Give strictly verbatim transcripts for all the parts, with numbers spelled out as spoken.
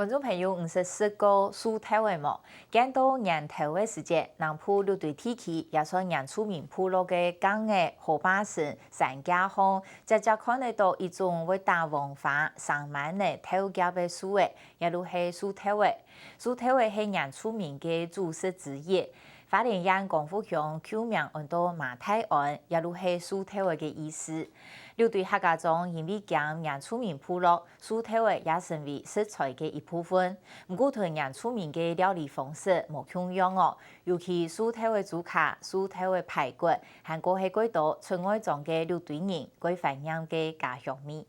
觀眾朋友，你識食過樹頭仔無？見到年頭个時節，南部六堆地區也算原住民部落个崗仔、河壩脣、山罅項，輒輒看得到一種會打黃花、生蠻仔、透夾个樹仔，也就係樹頭仔。樹頭仔係原住民个主食之一。花蓮縣光復鄉舊名安到馬太鞍，也就係樹頭仔个意思。六堆客家庄因為兼原住民部落， 樹頭仔也成為食材个一部分。毋過同原住民个料理方式無共樣哦，尤其樹頭仔豬腳、樹頭仔排骨，還過係蓋多出外庄个六堆人蓋懷念个家鄉味。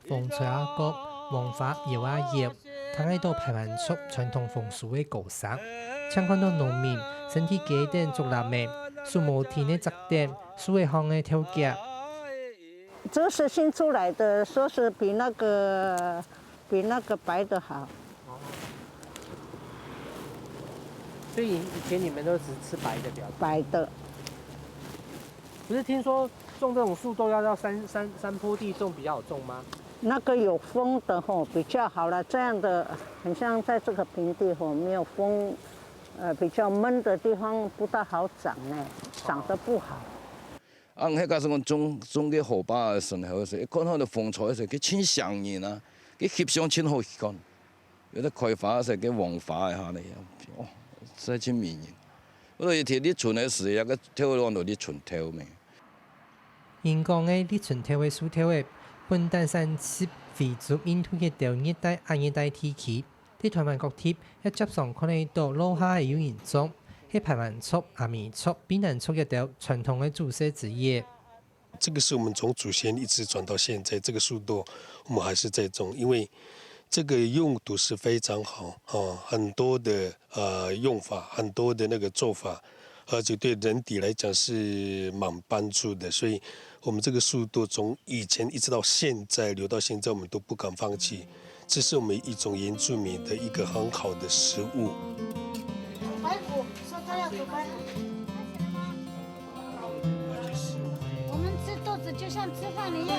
風吹啊角，黃花搖啊搖，聽得到排灣族傳統風俗个歌聲。淨看到農民身體跍等竹籃仔，手無停个摘等樹仔項个透夾。這是新出來的，說是比那個，比那個白的好。所以以前你們都只吃白的比較多？白的。 不是聽說種這種樹都要到山，山，山坡地種比較好種嗎？那個有風的吼，比較好啦。這樣的很像在這個平地吼，沒有風，呃，比較悶的地方不大好長呢，長得不好。啊，該假使講種，種个河壩个時候，一看到風吹个時候，佢盡像人啊，佢翕相盡好看。 有兜開花色个黃花个下呢，哦，實在盡迷人。毋過一提立春个時，該个頭浪都立春頭咩。人講个立春頭个樹頭仔，本旦產自非洲、印度一兜熱帶、亞熱帶地區，在臺灣各地也輒常看得到落下个有人種，係排灣族、阿美族、卑南族一兜傳統个主食之一。 這個是我們從祖先一直傳到現在，這個樹豆我們還是在種，因為這個用途是非常好啊，很多的，呃，用法，很多的那個做法，而且對人體來講是蠻幫助的，所以我們這個樹豆從以前一直到現在，留到現在，我們都不敢放棄。 這是我們一種原住民的一個很好的食物。煮排骨，說他要煮排骨。我們吃豆子就像吃飯一樣。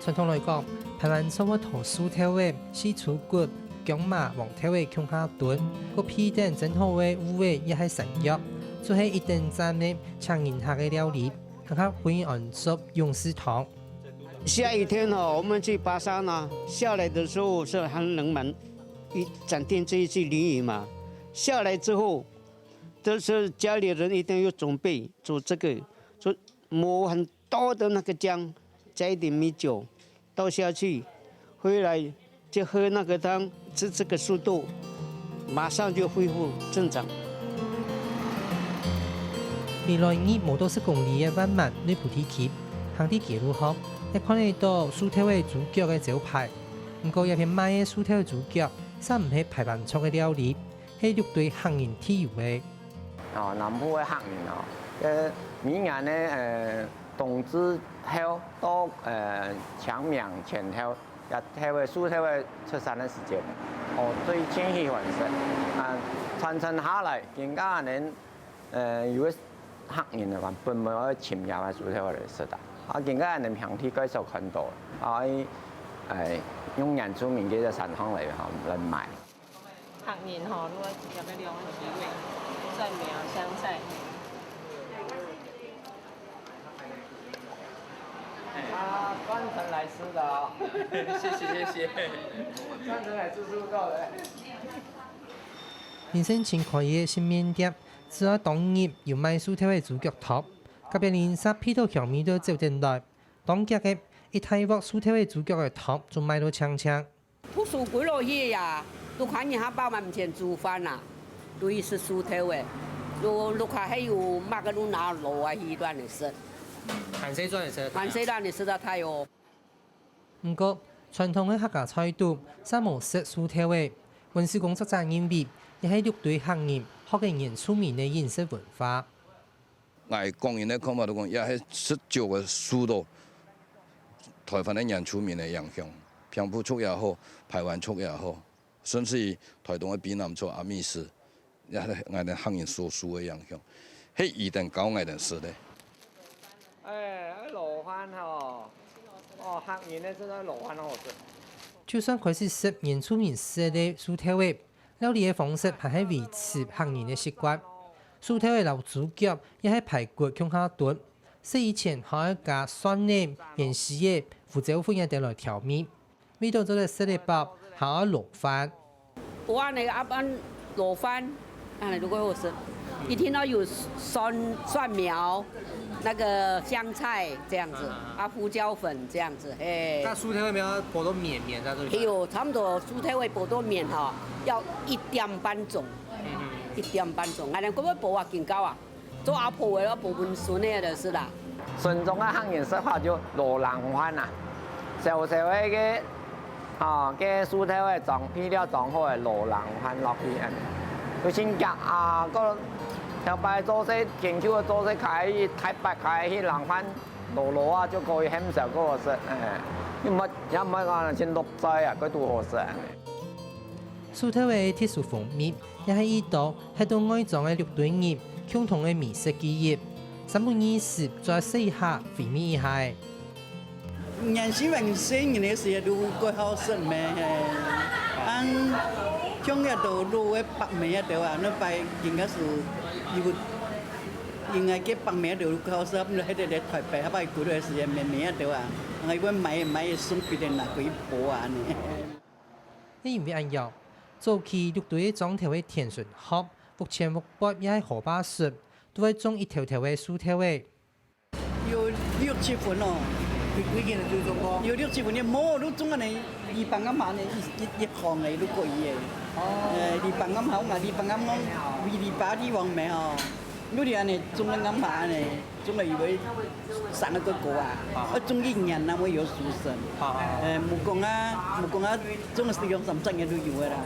傳統來講，排灣族會討樹頭仔、四豬骨、薑嫲、黃豆仔共下燉，過配等蒸好个芋仔抑係山藥，就係一頓讚个請人客个料理，客家會安做勇士湯。 下雨天哦，我們去爬山啊，下來的時候是很冷門，一整天這一季淋雨嘛。下來之後，都是家裡人一定要準備煮這個，就磨很多的那個薑，加一點米酒，倒下去，回來 就喝那個湯，吃這個樹豆，馬上就恢復正常。離內埔無到十公里个萬巒內埔地區，行在街路項，也看得到樹頭仔豬腳个招牌。毋過這片賣个樹頭豬腳，煞毋係排灣族个料理，係六堆客人特有个。 哦，南部个客人哦，呃，每年呢，呃，冬至後到，呃，清明前後，這頭个樹頭个出產个時節，哦，最盡喜歡食。啊，傳承下來，今下恁，呃，有个客人个話，本來愛尋這个樹頭來食啊。啊，今下恁平地蓋少看到，啊，哎，用原住民个山項來，吼，來賣。 客人吼，你愛直接去量个機會，蒜苗、香菜。啊，專程來吃的哦。謝謝，謝謝。專程來吃豬肉的。人生盡可以个新面店，只愛當日有賣樹頭个豬腳湯，隔壁鄰舍鼻著香味就走等來，當遽个一大鑊樹頭个豬腳个湯就賣到淨淨。 讀書歸落去呀，都看人家爸爸以前煮飯啦，都係食樹頭个，就屋下還有麼个都拿攞啊去亂來食，還細轉來食，還細亂來食到大哦。毋過，傳統个客家菜肚，煞無食樹頭个。文史工作者認為，這係六堆客人學个原住民个飲食文化。 𠊎個人个看法就講，也係食少个受到臺灣个原住民个影響，平埔族也好，排灣族也好，甚至於臺東个卑南族、阿美族，也係𠊎等客人所受个影響，係佢等教𠊎等食个。哎，滷飯吼，哦，客人个這個滷飯好食。就算開始食原住民食个素豆仔，料理个方式還係維持客人个習慣。素豆仔摎豬腳也係排骨共下燉，食以前還愛加蒜仔、芫荽仔、胡椒粉這兜來調味。 味道做得食得飽，還愛滷飯。不然呢，啊，不然滷飯，啊，如果好食，一定要有蒜，蒜苗，那個香菜這樣子，啊，胡椒粉這樣子，嘿。該素豆仔愛煸到綿綿，這樣對不對？哎喲，差不多素豆仔愛煸到綿吼，要一點半鐘，一點半鐘，恁樣會毋會煸啊？緊搞啊！ 做阿婆个，愛煸分孫个就是啦。順宗个客人食法就滷冷飯啊，燒燒个，吼，該素豆仔裝，配料裝好个滷冷飯落去恁樣。有新疆啊，个頭擺做事，研究做事開去，台北開去冷飯，滷滷啊就可以，很少个好食，哎，又毋，也毋會講真落嘴啊，佢都好食恁樣。 素豆仔个特殊風味，也係一道歇到外庄个六堆人共同个美食記憶。三不二時，就愛食一下，回味一下。年輕人細人个時節都過好食咩，嘿。恁像這兜滷个白米這兜啊，該擺應該係有，應該个白米這兜過好食，毋係在台北，該擺古代時節綿綿這兜啊，𠊎會買，買送分人拿去煸啊呢。 係因為恁樣，早期六堆个庄頭个田脣殼，屋前屋背也係河壩脣，都會種一頭頭个樹頭仔。有六七分哦。有幾間就種過？有六七分，你無都種恁呢，籬笆暗下呢，一一一行个都可以个。哦。呃，籬笆暗下嘛，籬笆暗講，籬籬笆地方咩吼，有啲恁呢種个暗下呢。 種了以後生个个果啊，啊。愛種一年正會有收成。啊。呃，木工啊，木工啊，種个兩三十年都有个啦。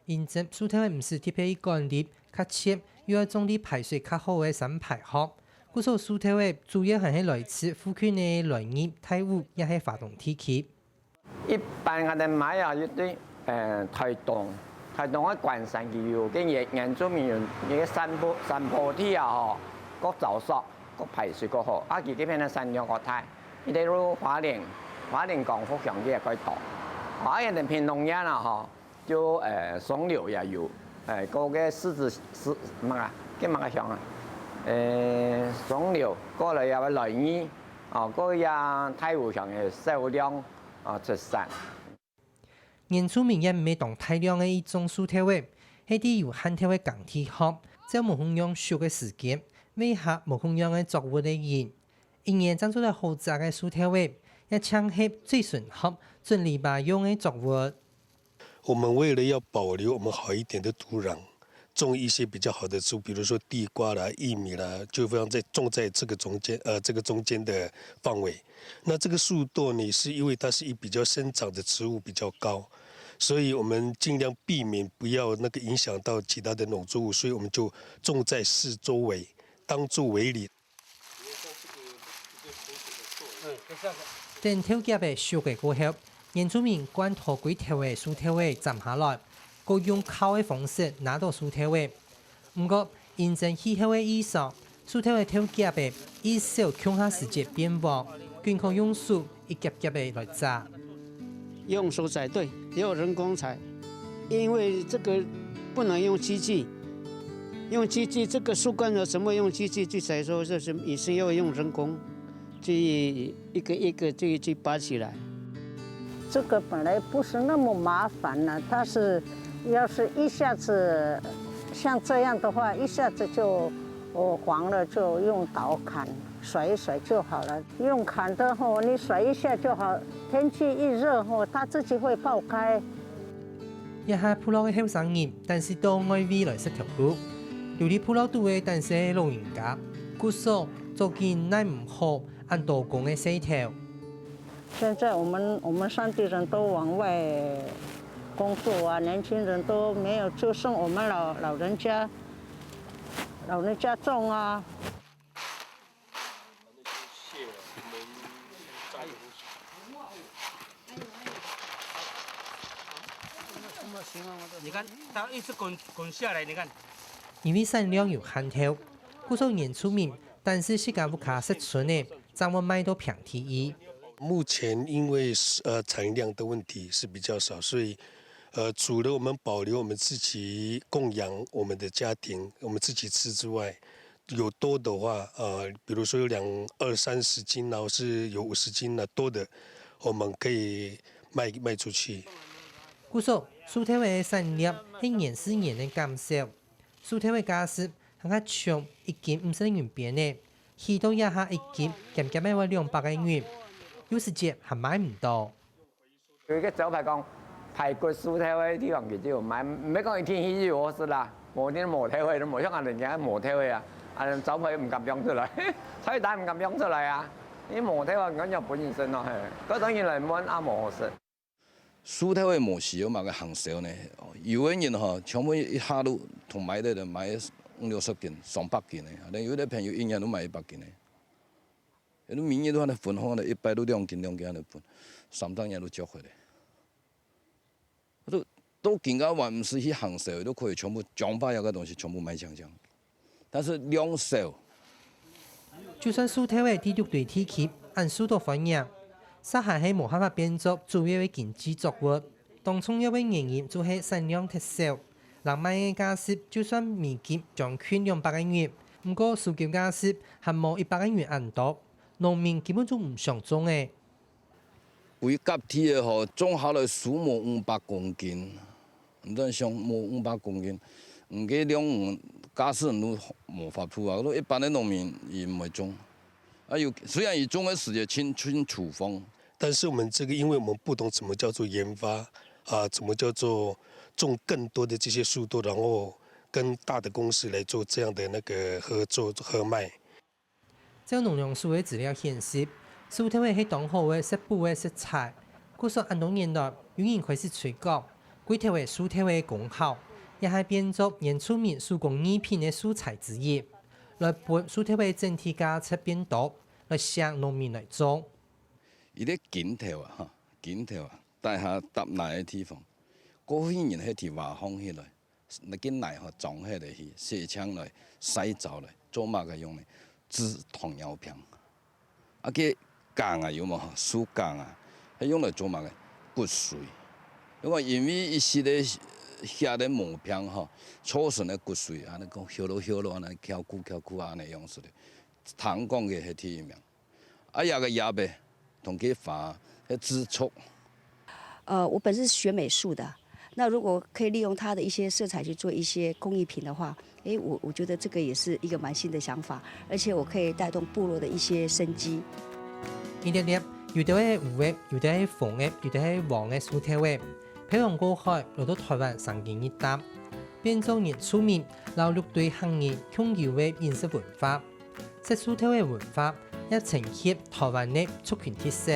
因為樹頭仔毋使特別去管理，較切又愛種在排水較好个山排殼，故所樹頭仔主要還係來自附近个來義、大武也係華東地區。 一般𠊎兜買啊，一對，呃，台東，台東个關山佢有个原原住民有一個山坡山坡地啊吼，較燥爽，較排水較好，啊佢這片个產量較大，一直到花蓮，花蓮光復鄉个也較多，花蓮个屏東縣啊吼，就呃松柳也有，呃，過个獅子獅麼个，該麼个鄉啊，呃，松柳，過來也來義，哦，過也大武鄉个少量。 啊，出產。原住民也毋係當大量个一種樹頭仔，係在有限條个耕地項，照無共樣熟个時間，會合無共樣个作物个仁。一年正做得好摘个樹頭仔，也正係最適合準籬笆用个作物。 我們為了要保留我們好一點的土壤，種一些比較好的植物，比如說地瓜啦、玉米啦，就放在，種在這個中間，呃，這個中間的範圍。那這個樹垛呢，是因為它是以比較生長的植物比較高，所以我們盡量避免不要那個影響到其他的農作物，所以我們就種在四周圍，當作圍籬。 等豆莢仔熟个過後，原住民灌土歸頭个樹頭仔斬下來，過用敲个方式拿到樹頭仔。毋過，因應氣候个異常，樹頭个豆莢仔異少共下時節變黃，緊靠用手一莢莢仔來摘。 用手摘，對，也有人工採，因為這個不能用機器，用機器這個樹幹呢，怎麼用機器去採收？就是也是要用人工，去一個一個去，去拔起來。這個本來不是那麼麻煩呢，它是要是一下子像這樣的話，一下子就，哦，黃了，就用刀砍，甩一甩就好了。 用砍的吼，你甩一下就好，天氣一熱吼，它自己會爆開。這下部落个後生人，單係到外圍來食頭路，留在部落肚个單係老人家，故所做緊耐毋好恁多工个事頭。現在我們，我們山地人都往外工作啊，年輕人都沒有，就剩我們老，老人家，老人家種啊。 反正就是卸了，我們摘的東西。你看，它一直滚滚下来，你看。因為產量有限頭，故所原住民單係自家屋下食賰个，正會賣到平地。目前因为呃产量的问题是比较少，所以呃除了我们保留我们自己供养我们的家庭，我们自己吃之外，有多的话，呃，比如说有两二三十斤啊，或是有五十斤啊多的，我们可以卖卖出去。故所，樹頭个產量係年時年个減少，樹頭个價值還較像一斤五十銀邊个，去到這下一斤減減个會兩百个銀，有時節還賣毋到。 有一个招牌讲排骨酥头个地方，佢就有卖，毋係讲一定去有好食啦，無一定無頭个，都無像人家無頭个啊，啊招牌毋敢放出來，菜單毋敢放出來啊，因為無頭啊，人家本身咯，嘿，各種人來問啊無好食。酥頭个模式有麼个行銷呢？有个人吼，全部一下都同買个人買五六十斤、上百斤个，可能有个朋友一年都買一百斤个。 你每日都安尼分，可能一擺都兩斤兩斤安尼分，三十日都食忒咧。都都更加還毋使去行銷，都可以全部將把這个東西全部賣淨淨。但是量少。就算樹頭仔佇六堆地區恁受到歡迎，煞還係無辦法變做主要个經濟作物。當重要个原因就係產量忒少，人賣个價值就算每斤將近兩百个銀，毋過收購價值還無一百个銀恁多。 農民根本就毋想種欸。歸甲地个吼，種下來收無五百公斤，毋知想無五百公斤，毋過量價數都無法度啊！一般个農民也毋會種，啊有雖然佢種个時節盡盡粗放，但是我們這個，因為我們不懂什麼叫做研發啊，怎麼叫做種更多的這些樹豆，然後跟大的公司來做這樣的那個合作合賣。 照農糧署个資料顯示，樹頭仔係當好个食補个食材，故所恁多年來，有人開始推廣歸頭仔樹頭个功效，也係變做原住民手工藝品个素材之一，來分樹頭仔整體價值變多，來吸引農民來種。佢个根頭啊，哈，根頭啊，底下搭泥个地方，過去人係提挖空起來。 該个泥吼裝起來去，洗淨來，曬燥來，做麼个用呢？製糖尿病。啊，該梗啊有無吼？樹梗啊，係用來做麼个？骨髓。因為因為一息个歇个毛病吼，造成个骨髓啊，你講噭咯噭咯，安尼翹久翹久啊，安尼樣式个。聽講个係第一名。 啊，這个葉仔同佢花，係製作。呃，我本身是學美術的，那如果可以利用它的一些色彩去做一些工藝品的話，诶，我我觉得这个也是一个蛮新的想法，而且我可以带动部落的一些生机。一粒粒，有兜係烏个，有兜係紅个，有兜係黃个樹頭仔，漂洋過海，來到台灣生根一搭，變做原住民摎六堆客人共有个飲食文化。 食樹頭个文化，也承襲台灣个族群特色。